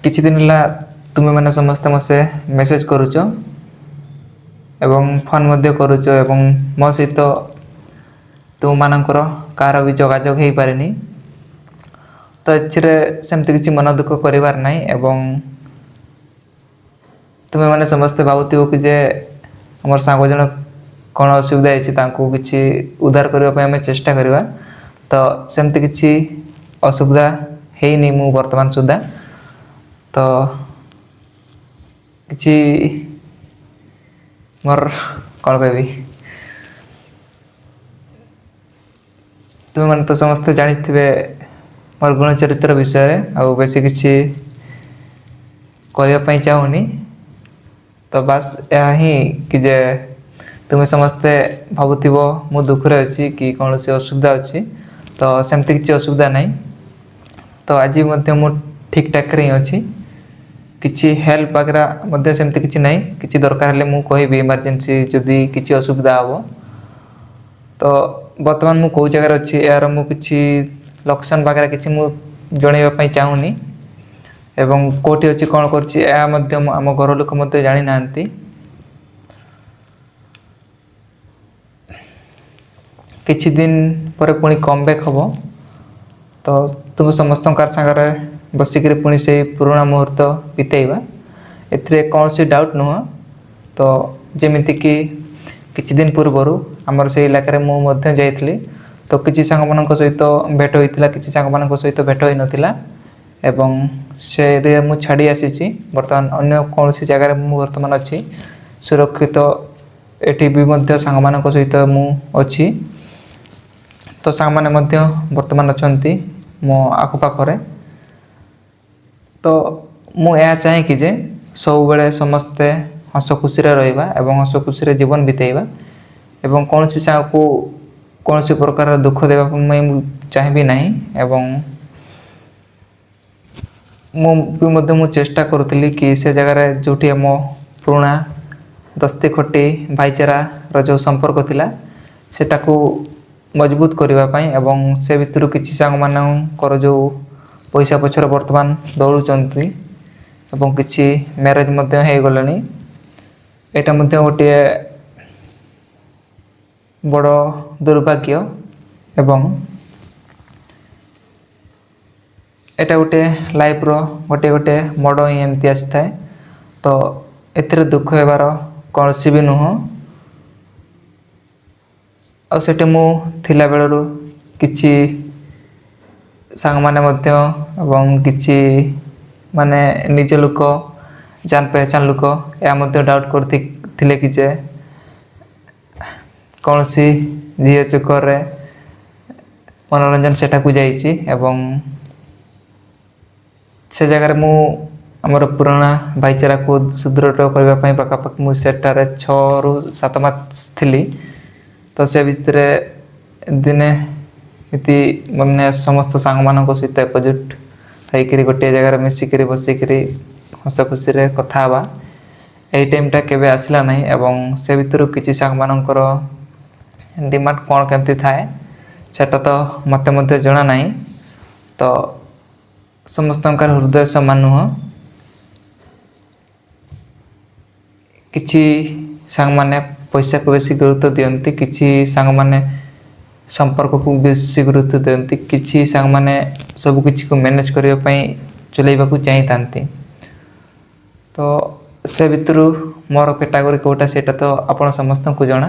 କିଛି ଦିନ ହେଲା ତୁମେମାନେ ସମସ୍ତେ ମୋତେ ମେସେଜ୍ କରୁଛ ଏବଂ ଫୋନ୍ ମଧ୍ୟ କରୁଛ ଏବଂ ମୋ ସହିତ ତୁମମାନଙ୍କର କାହାର ବି ଯୋଗାଯୋଗ ହେଇପାରିନି। ତ ଏଥିରେ ସେମିତି କିଛି ମନ ଦୁଃଖ କରିବାର ନାହିଁ ଏବଂ ତୁମେମାନେ ସମସ୍ତେ ଭାବୁଥିବ କି ଯେ ଆମର ସାଙ୍ଗ ଜଣ କ'ଣ ଅସୁବିଧା ହେଇଛି, ତାଙ୍କୁ କିଛି ଉଦ୍ଧାର କରିବା ପାଇଁ ଆମେ ଚେଷ୍ଟା କରିବା। ତ ସେମିତି କିଛି ଅସୁବିଧା ହେଇନି ମୁଁ ବର୍ତ୍ତମାନ ସୁଦ୍ଧା। ତ କିଛି ମୋର କ'ଣ କହିବି, ତୁମେମାନେ ତ ସମସ୍ତେ ଜାଣିଥିବେ ମୋର ଗୁଣ ଚରିତ୍ର ବିଷୟରେ, ଆଉ ବେଶୀ କିଛି କହିବା ପାଇଁ ଚାହୁଁନି। ତ ବାସ୍ ଏହା ହିଁ କି ଯେ ତୁମେ ସମସ୍ତେ ଭାବୁଥିବ ମୁଁ ଦୁଃଖରେ ଅଛି କି କୌଣସି ଅସୁବିଧା ଅଛି, ତ ସେମିତି କିଛି ଅସୁବିଧା ନାହିଁ। ତ ଆଜି ମଧ୍ୟ ମୁଁ ଠିକ୍ଠାକ୍ରେ ହିଁ ଅଛି, କିଛି ହେଲ୍ପ ବଗେରା ମଧ୍ୟ ସେମିତି କିଛି ନାହିଁ। କିଛି ଦରକାର ହେଲେ ମୁଁ କହିବି, ଏମର୍ଜେନ୍ସି ଯଦି କିଛି ଅସୁବିଧା ହେବ। ତ ବର୍ତ୍ତମାନ ମୁଁ କେଉଁ ଜାଗାରେ ଅଛି ଏହାର ମୁଁ କିଛି ଲୋକେସନ୍ ବଗେରା କିଛି ମୁଁ ଜଣାଇବା ପାଇଁ ଚାହୁଁନି ଏବଂ କେଉଁଠି ଅଛି କ'ଣ କରୁଛି ଏହା ମଧ୍ୟ ଆମ ଘର ଲୋକ ମଧ୍ୟ ଜାଣିନାହାନ୍ତି। କିଛି ଦିନ ପରେ ପୁଣି କମ୍ ବ୍ୟାକ୍ ହେବ, ତ ତୁମ ସମସ୍ତଙ୍କ ସାଙ୍ଗରେ ବସିକିରି ପୁଣି ସେଇ ପୁରୁଣା ମୁହୂର୍ତ୍ତ ବିତେଇବା, ଏଥିରେ କୌଣସି ଡାଉଟ୍ ନୁହଁ। ତ ଯେମିତିକି କିଛି ଦିନ ପୂର୍ବରୁ ଆମର ସେଇ ଇଲାକାରେ ମୁଁ ମଧ୍ୟ ଯାଇଥିଲି, ତ କିଛି ସାଙ୍ଗମାନଙ୍କ ସହିତ ଭେଟ ହୋଇଥିଲା, କିଛି ସାଙ୍ଗମାନଙ୍କ ସହିତ ଭେଟ ହୋଇନଥିଲା ଏବଂ ସେ ଏରିଆ ମୁଁ ଛାଡ଼ି ଆସିଛି। ବର୍ତ୍ତମାନ ଅନ୍ୟ କୌଣସି ଜାଗାରେ ମୁଁ ବର୍ତ୍ତମାନ ଅଛି ସୁରକ୍ଷିତ, ଏଠି ବି ମଧ୍ୟ ସାଙ୍ଗମାନଙ୍କ ସହିତ ମୁଁ ଅଛି। ତ ସାଙ୍ଗମାନେ ମଧ୍ୟ ବର୍ତ୍ତମାନ ଅଛନ୍ତି ମୋ ଆଖପାଖରେ। ତ ମୁଁ ଏହା ଚାହେଁ କି ଯେ ସବୁବେଳେ ସମସ୍ତେ ହସ ଖୁସିରେ ରହିବା ଏବଂ ହସ ଖୁସିରେ ଜୀବନ ବିତେଇବା ଏବଂ କୌଣସି ସାଙ୍ଗକୁ କୌଣସି ପ୍ରକାର ଦୁଃଖ ଦେବା ପାଇଁ ମୁଁ ଚାହିଁବି ନାହିଁ। ଏବଂ ମୁଁ ବି ମଧ୍ୟ ମୁଁ ଚେଷ୍ଟା କରୁଥିଲି କି ସେ ଜାଗାରେ ଯେଉଁଠି ଆମ ପୁରୁଣା ଦୋସ୍ତି ଖଟି ଭାଇଚାରାର ଯେଉଁ ସମ୍ପର୍କ ଥିଲା ସେଟାକୁ ମଜବୁତ କରିବା ପାଇଁ ଏବଂ ସେ ଭିତରୁ କିଛି ସାଙ୍ଗମାନଙ୍କର ଯେଉଁ ପଇସା ପଛରେ ବର୍ତ୍ତମାନ ଦୌଡ଼ୁଛନ୍ତି ଏବଂ କିଛି ମ୍ୟାରେଜ୍ ମଧ୍ୟ ହେଇଗଲେଣି, ଏଇଟା ମଧ୍ୟ ଗୋଟିଏ ବଡ଼ ଦୁର୍ଭାଗ୍ୟ ଏବଂ ଏଇଟା ଗୋଟିଏ ଲାଇଫ୍ର ଗୋଟିଏ ଗୋଟିଏ ମୋଡ଼ ହିଁ ଏମିତି ଆସିଥାଏ। ତ ଏଥିରେ ଦୁଃଖ ହେବାର କୌଣସି ବି ନୁହଁ। ଆଉ ସେଠି ମୁଁ ଥିଲାବେଳରୁ କିଛି ସାଙ୍ଗମାନେ ମଧ୍ୟ ଏବଂ କିଛି ମାନେ ନିଜ ଲୋକ ଜାନ ପହଚାନ ଲୋକ ଏହା ମଧ୍ୟ ଡାଉଟ୍ କରିଥିଲେ କି ଯେ କୌଣସି ଝିଅ ଚକରରେ ମନୋରଞ୍ଜନ ସେଠାକୁ ଯାଇଛି ଏବଂ ସେ ଜାଗାରେ ମୁଁ ଆମର ପୁରୁଣା ଭାଇଚାରାକୁ ସୁଦୃଢ଼ କରିବା ପାଇଁ ପାଖାପାଖି ମୁଁ ସେଠାରେ 6ରୁ 7 ମାସ ଥିଲି। ତ ସେ ଭିତରେ ଦିନେ ଏମିତି ମାନେ ସମସ୍ତ ସାଙ୍ଗମାନଙ୍କ ସହିତ ଏକଜୁଟ ହେଇକିରି ଗୋଟିଏ ଜାଗାରେ ମିଶିକିରି ବସିକିରି ହସ ଖୁସିରେ କଥା ହେବା, ଏଇ ଟାଇମ୍ଟା କେବେ ଆସିଲା ନାହିଁ। ଏବଂ ସେ ଭିତରୁ କିଛି ସାଙ୍ଗମାନଙ୍କର ଡିମାଣ୍ଡ କ'ଣ କେମିତି ଥାଏ ସେଟା ତ ମୋତେ ମଧ୍ୟ ଜଣା ନାହିଁ। ତ ସମସ୍ତଙ୍କର ହୃଦୟ ସମାନ ନୁହଁ, କିଛି ସାଙ୍ଗମାନେ ପଇସାକୁ ବେଶୀ ଗୁରୁତ୍ୱ ଦିଅନ୍ତି, କିଛି ସାଙ୍ଗମାନେ ସମ୍ପର୍କକୁ ବେଶୀ ଗୁରୁତ୍ୱ ଦିଅନ୍ତି, କିଛି ସାଙ୍ଗମାନେ ସବୁକିଛିକୁ ମ୍ୟାନେଜ୍ କରିବା ପାଇଁ ଚଲେଇବାକୁ ଚାହିଁଥାନ୍ତି। ତ ସେ ଭିତରୁ ମୋର କ୍ୟାଟାଗୋରୀ କେଉଁଟା ସେଇଟା ତ ଆପଣ ସମସ୍ତଙ୍କୁ ଜଣା।